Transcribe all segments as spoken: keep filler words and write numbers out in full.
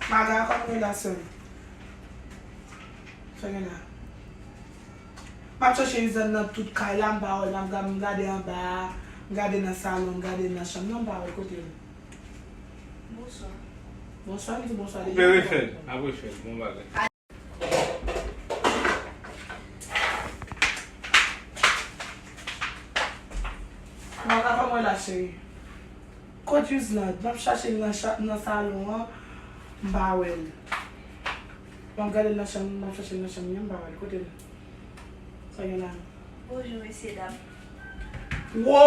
Maga, kòman w ye la, sè m? Sa gen la? M ap chèche Izan nan tout kay la, m pa wè l. M ap ga-, m gade anba a, m gade nan salon, m gade nan chanm nan, m pa wè l. Kote l? Bonswa. Bonswa, m di bonswa deja. Ou pe refè l, ap refè l, bon bagay. Maga, kòman w ye la, cheri? Kot Yuzland? M ap chache l nan cha-, nan salon an, m pa wè l. M ap gade l nan chanm, m ap chache l nan chanm li an, m pa wè l. Kote l? Sa gen la? Bonjou, mesye dam. Wo,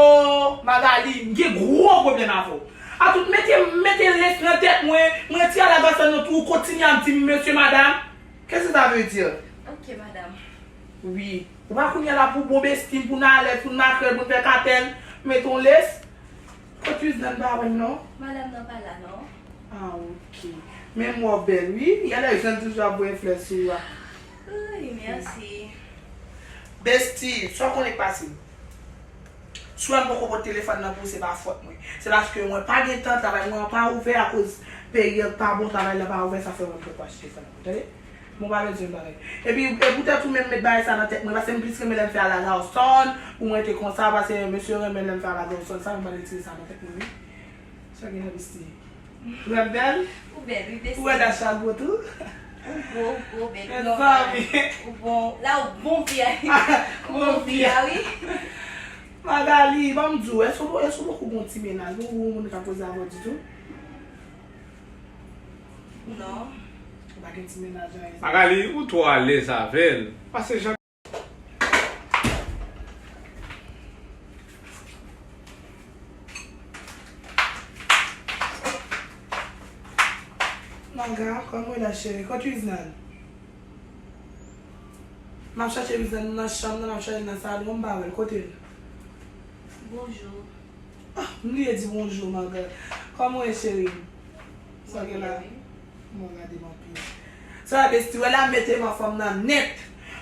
Magali, m gen gwo pwoblèm avè w. Atout mete, mete lens nan tèt mwen, mwen ti a la gason nan tou, ou kontinye ap di m mesye, madam. Qu'est-ce que ça veut dire? Ok, madam. Wi. Ou pa kounye a la pou bon besti m, pou n alèz, pou n makrèl, pou n fè katèl, mete yon lens. Kot Yuzland pa wè m non? Madam nan pa la non. Ah, ok. Men m wè w bèl, wi. Yè lè Yuzland toujou ap voye flè sou ou a. Wi, mèsi. Besti, sa w konnen k pase? Si w wè m poko pote telefòn nan pou ou, se pa fòt mwen. Se paske mwen pa gen tan, travay mwen an pa ouvè akoz peyi an pa bon, travay la pa ouvè, sa fè mwen poko achte telefòn nan. Tande? Bon, pa bezwen bagay. Epi, e poutèt ou menm met bagay sa nan tèt mwen, paske m plis renmen lè m fè a la garçon, pou mwen te konsa, paske mesye renmen lè m fè a la garçon, sa menm pa retire sa nan tèt mwen, wi. Sa gen la, besti? Ou wè m bèl? Ou bèl, wi, besti. Ou wè dat sa gwo tou? Ou gwo, ou gwo, bèl. Mezanmi. Ou bon, la, ou bon fi a. Ou bon fi a, wi. Magali, ban m di w, èske w, èske w poko gon ti mennaj? Ou, ou moun ka koze avè w ditou? Non. Ou pa gen ti mennaj anyen? Magali, ou twò alèz avè l. Pase jan. Maga, kòman w ye la, cheri? Kot Yuzland? M ap chache Yuzland nan chanm nan, m ap chache nan salon, m pa wè l. Kote l? Bonjou. Ah, m bliye di bonjou, Maga. Kòman w ye, cheri? Sa gen la? Mwen gade m anpil. Sa besti, wè la mete m anfòm nan nèt.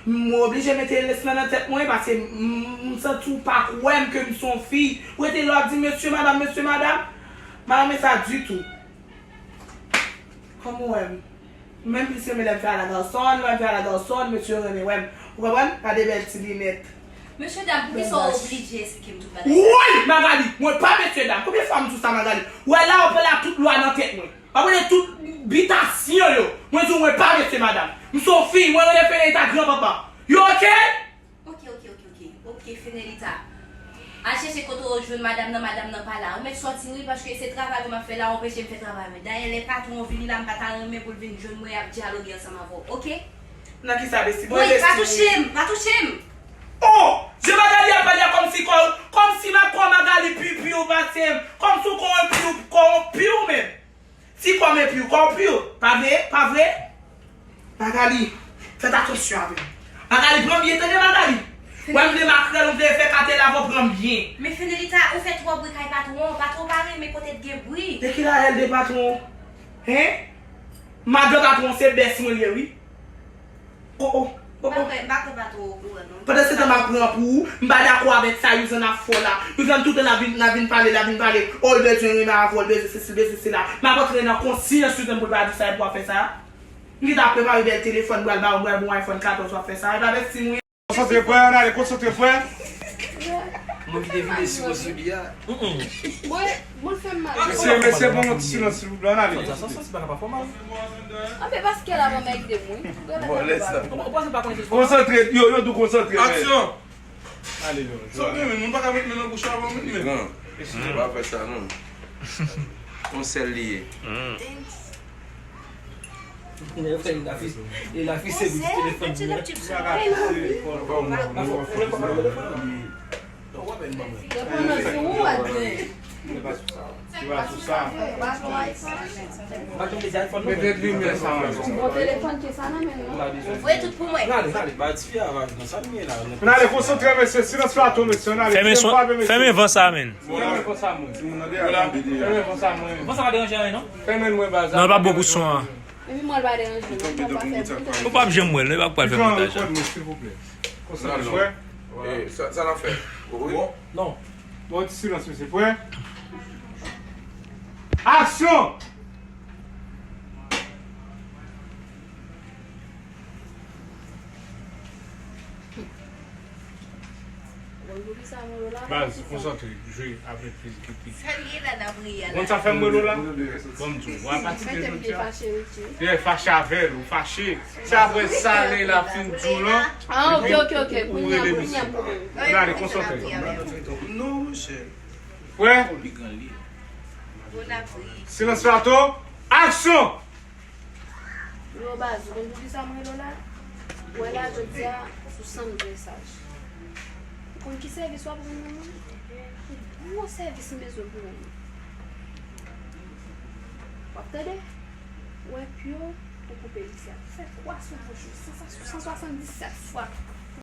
M oblije mete lens lan nan tèt mwen paske m, m, m santi w pa kwè m ke m se yon fi. Ou rete la w ap di mesye, madam, mesye, madam. M pa renmen sa ditou. Kòman w wè m? Mwen plis renmen lè m fè a la garçon, lè m fè a la garçon, mesye yo renmen wè m. Ou konprann? Pa de bèl ti linèt. Mesye dam, poukisa w oblije esplike m tout bagay sa? Woy! Magali, mwen pa mesye dam. Konbyen fwa m di w sa, Magali? Wè la, w pran la tout lwa nan tèt mwen. W ap rele tout bitasyon yo. Mwen di w mwen pa mesye madam. M se yon fi, mwen rele Fenelita granpapa. Yo oke? Oke, oke, oke, oke. Oke, Fenelita. Al chèche kote w jwenn madam nan, madam nan pa la. Ou mèt sòti wi, paske se travay mwen m ap fè la, w anpeche m fè travay mwen. Dayè, lè patwon an vini la, m pa ta renmen pou l vin jwenn mwen, y ap dyaloge ansanm avè w, oke? Nan kisa, besti? Bon, besti. Woy, pa touche m, pa touche m! Oh! Jan Magali ap pale a kòmsi kò, kòmsi ma kò Magali pi pi w pase m, kòmsi w kòwonpi w, kòwonpi w menm. Si kò m enpi w, kò w pi w. Pa vre? Pa vre? Magali, fèt atansyon avè m. Magali, pran byen, tande Magali. Wè m vle makrèl, m vle fè katèl avè w, pran byen. Men Fenelita, ou fè twò bri kay patwon, patwon pa renmen kote t gen bri. De ki la èl de patwon? Hen? Madan patwon se bès mwen l ye wi. Oh, oh, oh, oh. M pa kwè, m pa kwè patwon okouran non. Pandan se tan m ap pran pou ou, m pa dakò avèk sa Yuzan ap fè w la. Yuzan toutan n ap vin, n ap vin pale, n ap vin pale. Oh, l bezwen renmen avè w, l bezwen sesi, l bezwen sela. M ap antre nan konsyans Yuzan pou l pa di sa, epi w ap fè sa. M gentan ap prepare bèl telefòn, m pral ba w, m pral ba w iPhone katòz, w ap fè sa. E pa bèl ti moun. Konsantre, frè, ann ale, konsantre, frè. Mwen vide vide siro sou li a. Mwen, mwen fè m mal. Mesye, mesye, pran yon ti silans, silvouplè, ann ale. Sa, sa, sa, se pa ka pa fè w mal. Anpe paske la mwen mègde mwen. Vòlè sa. Konsantre, yo, yo di w konsantre, men. Aksyon! Ale, yo. Sa w gen, men, moun pa ka met men nan bouch avè w, men. Gran. Pa fè sa, non. Yon sèl li ye. Yo fè l lafis-, e lafise bouch telefòn li an. Telefòn nan sou ou, w ap gen. Mete limyè sa anlè. Bon telefòn ke sa nan men l, non? Voye tout pou mwen. Ba tifi a vag nan sa l gen la. Ann ale konsantre, mesye. Silans plato, mesye. Ann ale. Fèmen son, fèmen van sa, men. Fèmen van sa, mwen. Fèmen van sa, mwen. Van sa pa deranje anyen, non? Fèmen mwen, baz. Non, l pa bon pou son an. Epi mwen, l pa deranje mwen, mwen pa fè bri. Ou p ap janm wè l, non, e pa pou al fè montaj la. Pran rekòd mwen, silvouplè. Konsantre, frè. E, sa, sa n ap fè? Ou wi? Non. Bon, ti silans, mesye. Prè? Aksyon! Baz, konsantre, jwe avèk fizikite. Ou konn sa fè m rele w la? Bon, m di w, w a patisipe jodi a. Ye, fache avè l, ou fache. Se apre sa Leila fin di w lan, epi ou rele misye. Gade, konsantre. Non, monchè. Prè? Silans plato, aksyon! Yo, baz, ou konn poukisa m rele w la? Ou wè la, jodi a, sou san m dwe saj. Ou konn ki sèvis w ap rann nan men m? Gwo sèvis m bezwen pou ou. W ap tande? Ou wè pye w, ou koupe l isi a. Fè twa sou bouch ou, san, san swasanndisèt fwa.